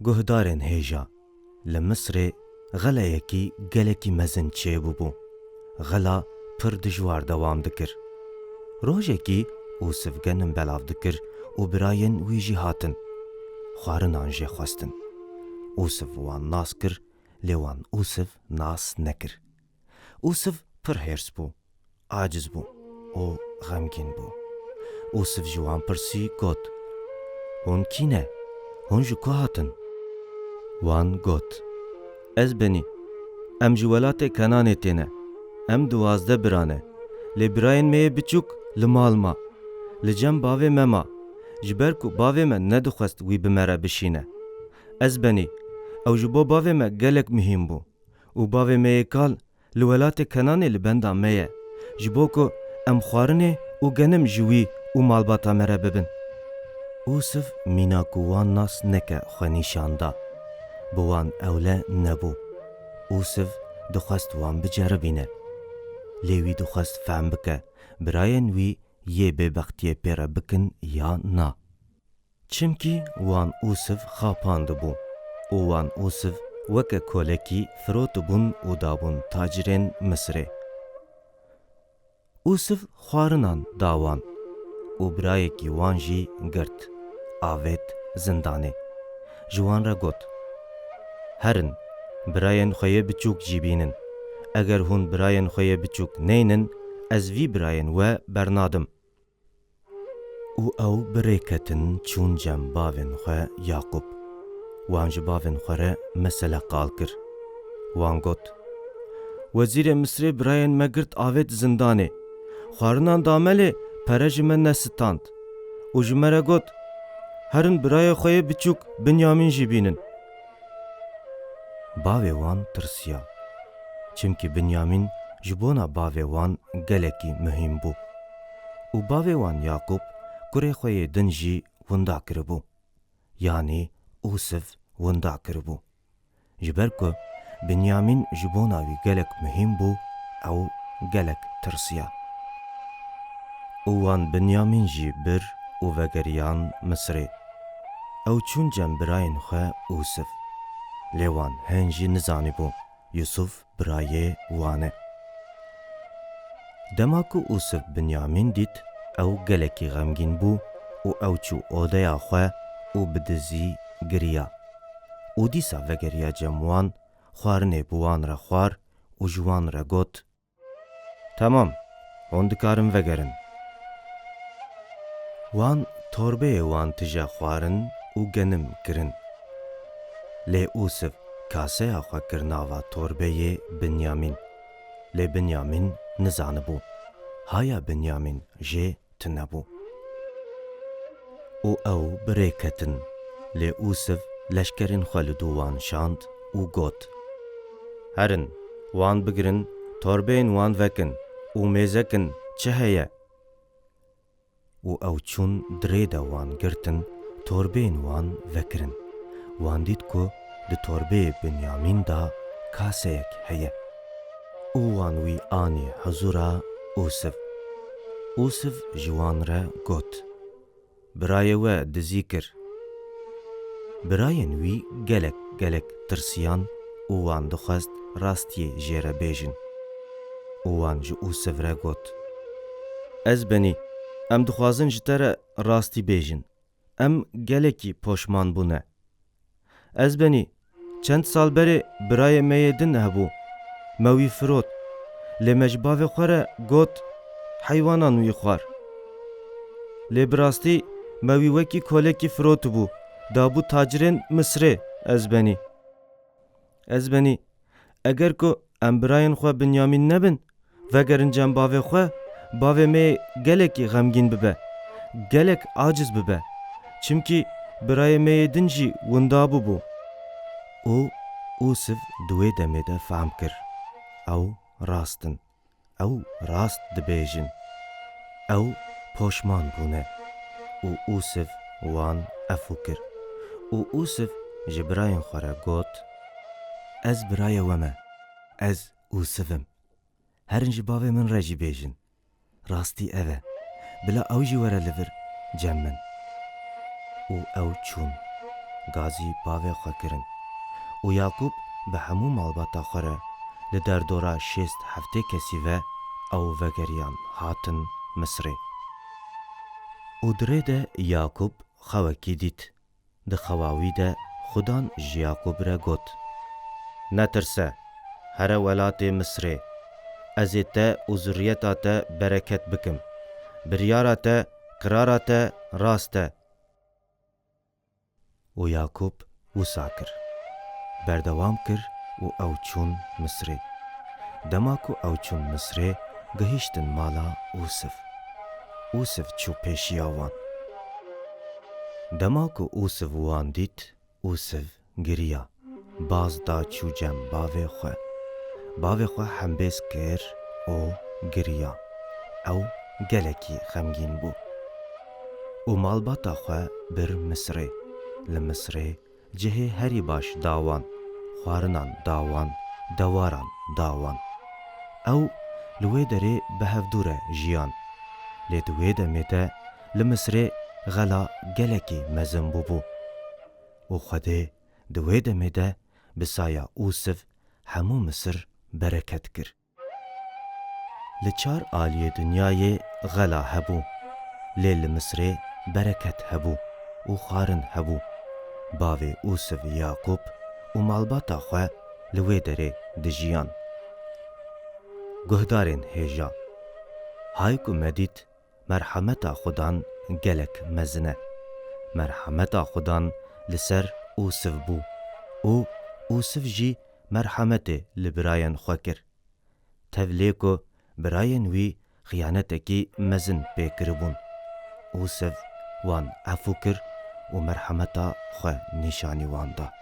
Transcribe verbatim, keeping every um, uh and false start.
Guhdarên hêja, li Misirê xeleyekî gelekî mezin çêbûbû. Xela pir dijwar dewam dikir. Rojekî Ûsiv genim belav dikir û birayên wî jî hatin. Xwarinan jê xwestin. Ûsiv wan nas kir, lê wan Ûsiv nas nekir. Ûsiv pir hêrs bû, aciz bû û xemgîn bû. Ûsiv ji wan pirsî, got, "Hûn kî ne? Hûn ji ku hatin?" Wan got, "Ez benî, em ji welatê Kenanê têne. Em duwazdeh bira ne. Lê birayên me yê biçûk li mal ma. Li cem bavê me ma. Ji ber ku bavê me nedixwest wî bi me re bişîne. Ez benî, ew ji bo bavê me gelek muhîm bû. Û bavê me yê kal li welatê Kenanê li benda me ye, ji bo ku em xwarinê û genim ji wî û malbata me re bibin." Ûsiv mîna ku wan nas neke xwe nîşan da. Bi wan ewle nebû. Ûsiv dixwest wan biceribîne. Lê wî dixwest fehm bike, birayên wî yê bêbextiyê pê re bikin ya na. Çimkî wan Ûsiv xapandibû û wan Ûsiv weke kolekî firotibûn û dabûn tacirên Misirê. Ûsiv xwarinan da wan û birayekî wan jî girt, avêt zindanê. Ji wan re got, "Herin, birayên xwe yê biçûk jî bînin. Eger hûn birayên xwe yê biçûk neynin, ez vî birayên we bernadim." Û ew bi rê ketin, çûn cem bavên xwe Yaqûb. Wan ji bavên xwe re mesele qal kir. Wan got, "Wezîrê Misirê birayên me girt avêt zindanê. Xwarinan da me lê pere ji me nesistand. Û ji me re got, 'Herin birayê xwe yê biçûk Binyamîn jî bînin.'" Bavê wan tirsiya. Çimkî Binyamîn ji bona bavê wan gelekî muhîm bû. Û bavê wan Yaqûb kurê xwe yê din jî winda kiribû. Yanî Ûsiv winda kiribû. Ji ber ku Binyamîn ji bona wî gelek muhîm bû, ew gelek tirsiya. Û wan Binyamîn jî bir û vegeriyan Misirê. Ew çûn cem birayên xwe Ûsiv. Lê wan hên jî nizanîbû Yusuf birayê wan e. Dema ku Ûsiv Binyamîn dît, ew gelekî xemgîn bû û ew çû odeya xwe û bi dizî giriya. Û dîsa vegeriya cem wan, xwarinê bi wan re xwar û ji wan re got, "Temam, hûn dikarin vegerin." Wan torbeyê wan tije xwarin û genim kirin. Lê Ûsiv kaseya xwe kir nava torbeyê Binyamîn. Lê Binyamîn nizanibû. Haya Binyamîn jê tunebû. Û ew bi rê ketin, lê Ûsiv leşkerên xwe li dû wan şand û got, "Herin, wan bigirin, torbeyên wan vekin û mêze kin çi heye." Û ew çûn di rê de wan girtin, torbeyên wan vekirin. Wan dît ku di torbeyê Binyamîn de kaseyek heye. Û wan wî anî huzûra Ûsiv. Ûsiv ji wan re got, "Birayê we dizî kir." Birayên wî gelek gelek tirsiyan û wan dixwest rastiyê jê re bêjin. Û wan ji Ûsiv re got, "Ez benî, em dixwazin ji te re rastî bêjin. Em gelekî poşman bûne. Ez benî, çend sal berê birayê me yê din hebû. Me wî firot. Lê me ji bavê xwe re got, heywanan wî xwar. Lê bi rastî me wî wekî kolekî firotibû, dabû tacirên Misirê, ez benî. Ez benî, eger ku em birayên xwe Binyamîn nebin, vegerin cem bavê xwe, bavê me yê gelekî xemgîn bibe, gelek aciz bibe. Çimkî birayê me yê din jî winda bûbû." Û Ûsiv di wê demê de fehm kir, ew rast in. Ew rast dibêjin. Ew poşman bûne. Û Ûsiv wan efû kir. Û Ûsiv ji birayên xwe re got, "Ez birayê we me. Ez Ûsiv im. Herin ji bavê min re jî bêjin. Rastî ev e. Bila ew jî were li vir cem min." Û ew çûn. gazî bavê xwe kirin û Yakûb bi hemû malbata xwe re li derdora şêst heftê kesî ve ew vegeriyan hatin Misirê. Û di rê de Yakûb xewekî dît. Di xewa wî de Xudan ji Yakûb re got, Netirse, here welatê Misirê, ez ê te û zuriyeta te bereket bikim. Biryara te, qirara te rast e. Û Yakûb wisa kir. Berdewam kir û ew çûn Misirê. Dema ku ew çûn Misirê, gihîştin mala Ûsiv. Ûsiv çû pêşiya wan. Dema ku Ûsiv wan dît, Ûsiv giriya. Baz da çû cem bavê xwe. Bavê xwe hembêz kir û giriya. Ew gelekî xemgîn bû. Û malbata xwe bir Misirê. Li Misirê cihê herî baş da wan, xwarinan da wan, dewaran da wan. Ew li wê derê bi hevdû re jiyan. Lê di wê demê de li Misirê xela gelekî mezin bûbû. Û Xwedê di wê demê de bi saya Ûsiv hemû Misir bereket kir. Li çar aliyê dinyayê xela hebû, lê li Misirê bereket hebû û xwarin hebû. Bavê Ûsiv Yaqûb û malbata xwe li wê derê dijiyan. Guhdarên hêja, hay ku me dît, merhameta Xudan gelek mezin e. Merhameta Xudan li ser Ûsiv bû û Ûsiv jî merhametê li birayên xwe kir. Tevlê ku birayên wî xiyanetekî mezin pê kiribûn, Ûsiv wan efû kir û merhameta xwe nîşanî wan da.